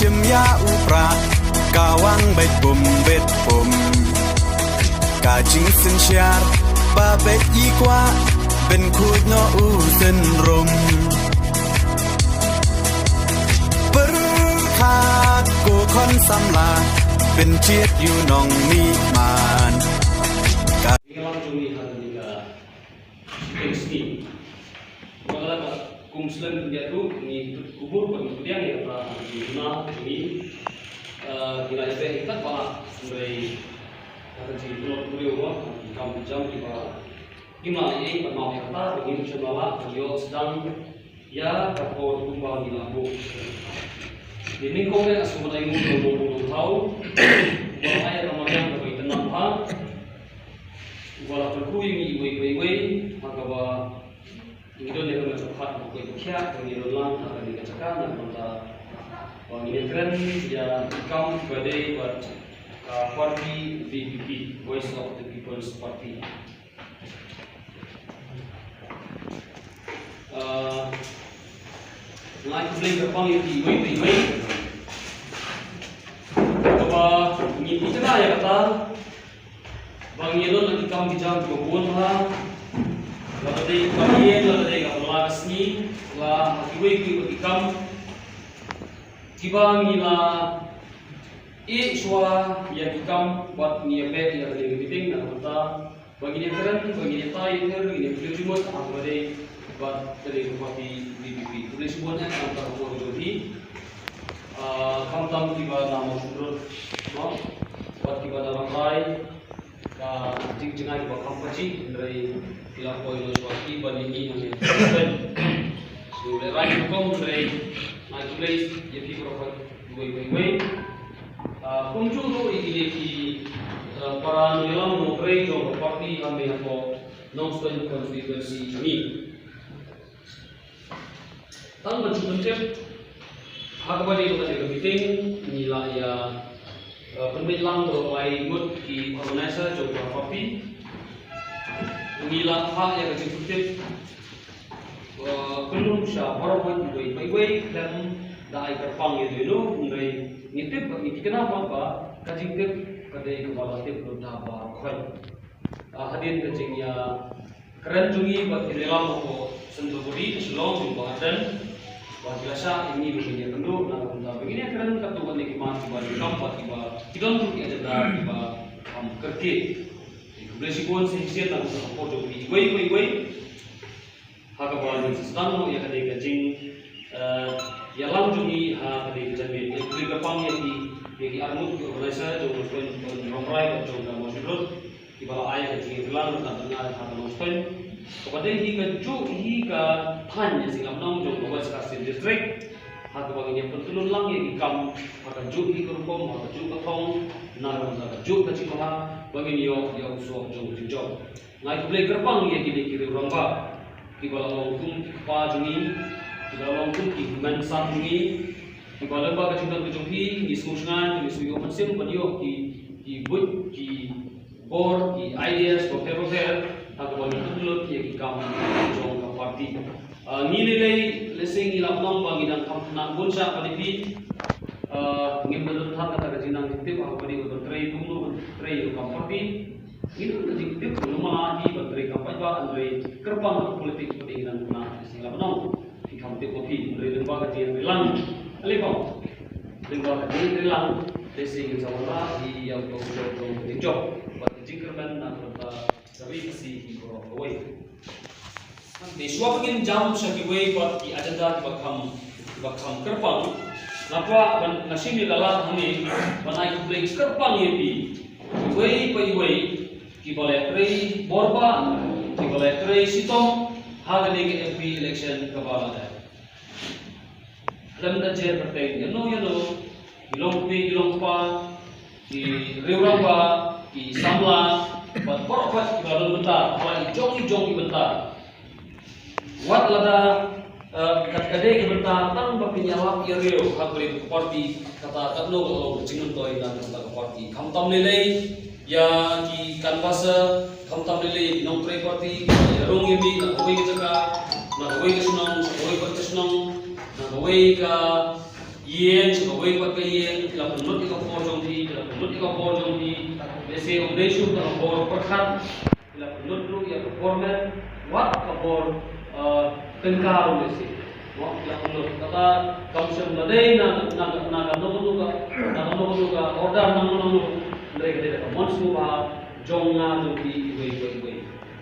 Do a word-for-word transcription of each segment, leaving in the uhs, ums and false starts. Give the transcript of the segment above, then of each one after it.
Im ïa u prah ka wang beit bum beit bum. Ka jingsynshar ba beit i kwah, ben khuid noh u synrum. Pyrkhat ko khon samla, ben jied ïa u nongmihman. Ka Ngi la jong ngi ha kane ka shiteng sngi. Ba la ka kum slem ngi ïa tu ngi tut kubur ba ngi pdiang ïa ka jingma jong ngi. Eh, ngi la ïa beh ïa kat ba la hynrei ka jingtlot briew ba ki kam ki jam kiba ngi ma ïa ba ma ïa ta ba ngi shem la la ka ïoh sdang ïa ka por kumba ngi la buh. Ngi nyngkong eh nga sngewbha ai nguh ïa u Nongbuh Nongthaw uba ai ïa ka mariang kaba itynnad bha. Uba la pynkhih ïa ngi iwei pa iwei ha kaba ngi don ïa ka met ka phad ba koit ba khiah ba ngi don lang ha kane ka jaka na ka bynta ba ngin ïakren ïa ki kam kiba dei bad ka party V P P, Voice of the People's Party. Ah, nga ai khublei kyrpang ïa phi iwei pa iwei. Kaba ngi ïa kata ba ngi ïa don la ki kam ki jam kiba bun bha. Lada dei ka ïing, lada dei ka pala ka sngi, la ha kiwei kiwei ki kam kiba ngi la ïeh shuwa ïa ki kam bad ngi ïa beh ïa ka dei ka meeting na ka bynta ba ngin ïa kren, ba ngin ïa tai ïa ter, ngin ïa pynjumut ha kaba dei bad ka dei ka party V P P. Khublei shibun eh, khamtam ka por jong phi. Ah, khamtam kiba na Mawshynrut, no? Bad kiba na Rambrai, ka jingjngai kiba kham pajih, hynrei ki la poi noh shuwa ki ban ïa ngi hangne. Shu lehrain rukom, hynrei nga ai khublei ïa phi baroh iwei pa iwei. Ah, kumjuh ruh ïa kine ki, ah, para nongïalam nongtrei jong ka party hangne hapoh Nongstoiñ constituency jong ngi. Tang ban shu pyntip ha kaba dei kane ka meeting ngi la ïa, ah, pynbeit lang baroh lai ngut ki organizer jong ka party. Ngi la phah ïa ka jingpyntip, ah, kynhun sha baroh ngut iwei pa iwei khlem da ai kyrpang ïa ino, hynrei ngi tip ba ngi tikna ba ka jingtip ka dei kaba la tip lut da baroh khoit. Ah, hadien ka jingïakren jong ngi bad ki nongïalam hapoh Central Body ka Shillong jong Bah Ardent, ba ki la shah ïa ngi ba ngin ïakynduh na ka bynta ba ngin ïakren katto katne ki mat kiba donkam bad kiba ki don ruh ki agenda kiba kham kyrkieh. Khublei shibun shisien na ka bynta ka por jong phi iwei pa iwei. Ha kaba ngin sa sdang noh ïa kane ka jing, eh, ïalam jong ngi ha kane ka janmiet. Ngi khublei kyrpang ïa ki, ïa ki arngut ki organizer jong ka Nongstoiñ Rambrai bad jong ka Mawshynrut kiba la ai ka jingïalang na ka bynta ha ka Nongstoiñ. Kaba dei hi kajuh hi ka thaiñ ïa Singlamnong jong ka West Khasi Hills District. Ha kaba ngin ïa pyntlun lang ïa ki kam ha kajuh hi ka rukom, ha kajuh ka thong, na ka bynta kajuh ka jingma ba ngin ïoh ïa u soh jong ka jingjop. Nga ai khublei kyrpang ïa kine ki riew rangbah kiba la long kum ki kpa jong ngi, kiba la long kum ki hynmen san jong ngi, kiba lyngba ka jingdon ka jong phi ngi sngewsynei, ngi sngewïoh mynsiem ban ïoh ki, ki buit, ki bor, ki ideas bapher bapher ha kaba ngi pynlut ïa ki kam jong ka party. Ah, ngi lei lei, lehse ngi la pynlong ba ngi dang kham khynnah bun sha kane phi. Ah, ngim da don than kata ka jingnang jingtip ha kaba dei ban trei kumno ban trei ïa ka party. Ngi don ka jingtip kumno ma hi ban trei kam paidbah, hynrei kyrpang ha politics pat ngi dang khynnah, lehse ngi la pynlong. Ngi kham tip ma phi, hynrei lyngba ka jingïalang. Lei bang. Lyngba ka jingïalang, lehse ngin sa wanrah ïa u jong u jong u jong. Bad ka jingkyrmen na ka bynta ka ri Khasi hi baroh kawei. Te shuwa ba ngin jam sha kiwei pat ki agenda kiba kham, kiba kham kyrpang, nga kwah ban, nga shim ïa ka lad hangne ban ai khublei kyrpang ïa phi iwei pa iwei kiba la trei bor bha, kiba la trei shitom ha kane ka M P election kaba la dep. Khlem da jer kyrteng ïano ïano, ki long kmie ki long kpa, ki riew rangbah, ki samla, bad baroh pat kiba don bynta ha la i jong i jong i bynta. Wat lada, eh, kat ka dei ka bynta tang ba pynïalap ïa riew ha kawei ka party, kata katno ka long ka jingmyntoi na ka bynta ka party. Khamtam lei lei ïa ki canvasser, khamtam lei lei ïa ki nongtrei party, ïa rung ïa mih na kawei ka jaka, na kawei ka shnong sha kawei pat ka shnong, na kawei ka Ïing, kawei pat ka ïing, ki la pynlut ïa ka bor jong phi, ki la pynlut ïa ka bor jong phi. Lehse ym dei shuh ka bor pyrkhat, ki la pynlut ruh ïa ka bor met, wat ka bor, eh, tyngka ruh lehse. Mo, ki la pynlut. Kata kam shym la dei na, na, na, na kano kano ka, na kano kano ka order nangno nangno. Hynrei ka dei da ka mon sngewbha jong nga jong phi iwei pa iwei.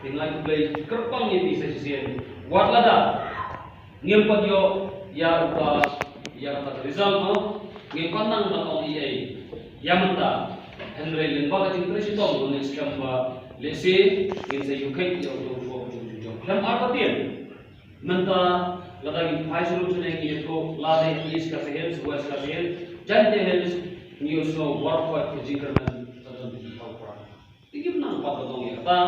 Te nga ai khublei kyrpang ïa phi sa shisien. Wat lada ngim pat ïoh ïa uta, ïa kata ka result mo, ngim pat nang ban ong ei ei ïa mynta. Hynrei lyngba ka jingtrei shitom ngin skhem ba lehse ngin sa ïoh kheit ïa uta u bor jong jong jong. Khlem artatien mynta lada ngin phai sha ruh sha ngi ïathuh lada East Khasi Hills, West Khasi Hills, Jaintia Hills, ngi ïohsngew war khot ka jingkyrmen ka don ka jingthaw pra. Te ngim nang pat ban ong ïa kata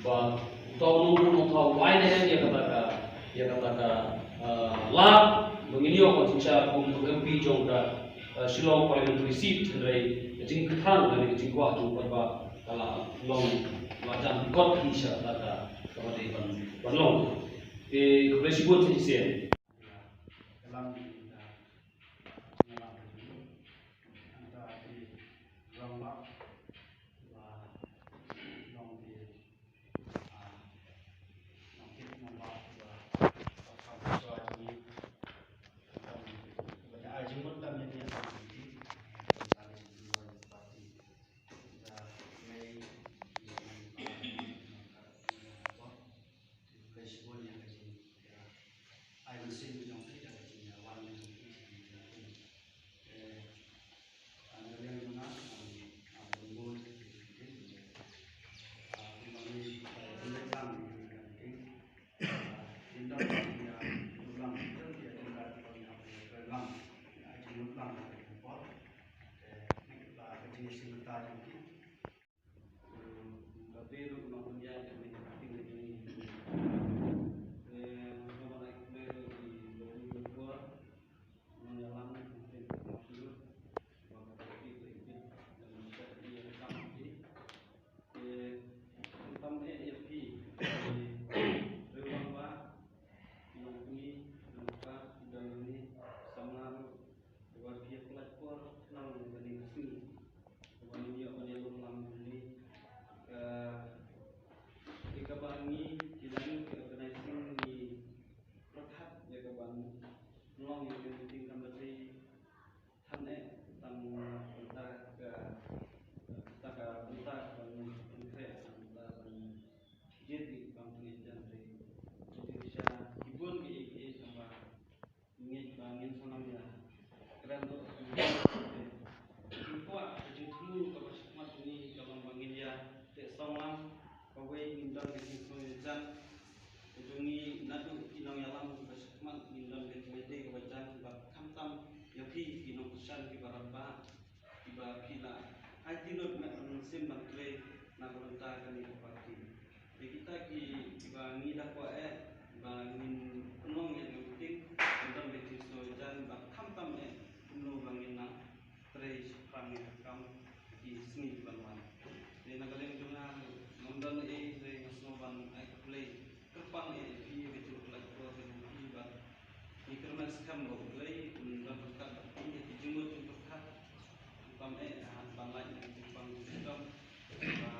ba uta u nongrim uta u ai ne em ïa kata ka, ïa kata ka, eh, lad ba ngin ïoh ka jingshisha kum u M P jong ka, eh, Shillong Parliamentary Seat, hynrei ka jingkyrpang lane ka jingkwah jong u paidbah ka la long, la jan kot hi sha kata ka, kaba dei ban, ban long. Te khublei shibun sa shisien. Kaba ngi, ki la ngi ki organizing ngi pyrkhat ïa ka ban long ïa ka meeting kam da dei than eh tang bynta ka, bynta ka, bynta ban pynkhreh, tang bynta ban jied ïa ka kam pynïaid jan dei. Dei sha ki bun ki ei ki ei tang ba Ngeit ba ngin sa nang ïa kren ruh. Ngi kwah ka jingthmu kaba shakhmat jong ngi ka long ba ngin ïa teh song lang kawei, ngin don ka jingsngewjan ka jong ngi naduh ki nongïalam, ba shakhmat ngin don ka jingïadei kaba jan, ba khamtam ïa phi ki nongkyrshan kiba rangbah. Kiba phi la aiti lut met ban mynsiem ban trei na ka bynta kane ka party. Ïa kita ki, kiba ngi da kwah eh ba ngin pynlong ïa ka meeting, ngin don ka jingsngewjan ba khamtam eh kumno ba ngin nang trei shaphrang ïa ka kam ha ki sngi kiban wan. Te na ka liang jong nga ngam don ei ei, nga sngewbha ban ai khublei kyrpang eh ïa phi ïa ka jingpynlait kyrpang ïa phi ba ngi kyrmen skhem ba U Blei un don ryngkat bad phi ïa ki jingmut jingpyrkhat. Khamtam eh ban lait na ka jingpang jingdom ba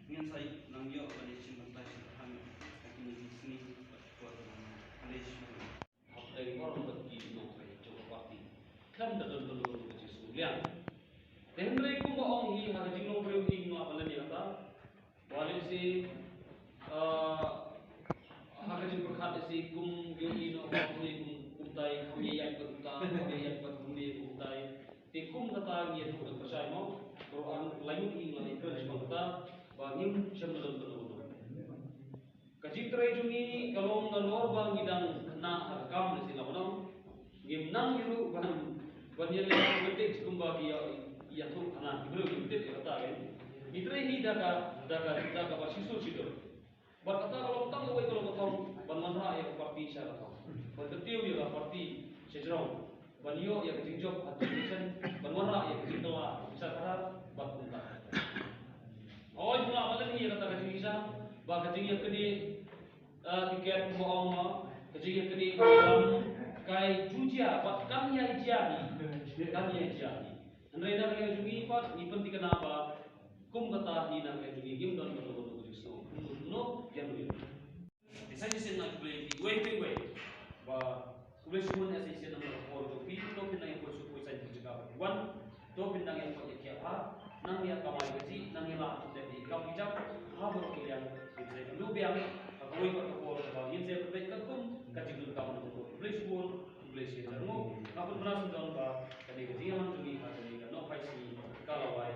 ngin sa nang ïoh ban ïashim bynta shaphrang ha kine ki sngi bad ki por kiban wan. Khublei shibun. Hapdeng baroh bad ki nongtrei jong ka party khlem da don kano kano ka jingsngewliang. Te hynrei kumba ong hi ha ka jinglong briew hi, nga ba leh ïa kata. Ba lehse, ah, ha ka jingpyrkhat lehse kum ïohi noh ba kumne kum, kumtai, kam ïaid bad kumta, kam ïaid bad kumne kumtai. Te kum kata ngi ïathuh da pyrshah mo, baroh ar laingut ngi la ïakren shaphang kata ba ngim shym la don kano kano. Ka jingtrei jong ngi ka long nalor ba ngi dang khynnah ha ka kam, lehse la ban ong. Ngim nang ïa ruh ban, ban ïaleh politics kumba ki ïa, ïathuh hana, ki briew kim tip ïa kata, kan. Ngi trei hi da ka, da ka, da kaba shisha shisha. Bad kata ka long tang kawei ka long ka thong ban wanrah ïa ka party sha ka thong. Ban kyntiew ïa ka party sha jrong. Ban ïoh ïa ka jingjop ha tu mission, ban wanrah ïa ka jingkylla sha ka rat bad kumta. Hooid, nga ba leh ïa kata ka jingshisha, ba ka jingïaknieh, eh, tiket kumba ong ma, ka jingïaknieh program, Ka ju jia, bad kan ïai jia hi. Kan ïai jia hi. Hynrei na ka liang jong ngi pat, ngi pynthikna ba kum kata hi na ka liang jong ngi, ngim don kano kano ka jingsngew. Kumno, ïa no ïa no. Te sa shisien nga khublei ïa phi, wei, wei, wei. Ba, khublei shibun ïa sa shisien namar ka por jong phi, to phin nang ïa poi sha poi sa jong ka jaka ba phi wan. To phin nang ïa poi ïa kiad ha, nang ïa kamai kajih, nang ïa lah ban tep ïa ki kam ki jam, ha baroh ki liang, ngin sa ïakynduh biang, ha kawei pat ka por kaba ngin sa ïakynduh katkum ka jingdonkam na ka por. Khublei shibun, khublei shihajar nguh, nga pynbna sngewdon ba kane ka jingïalang jong ngi ha kane ka Nohphaisngi ka la wai.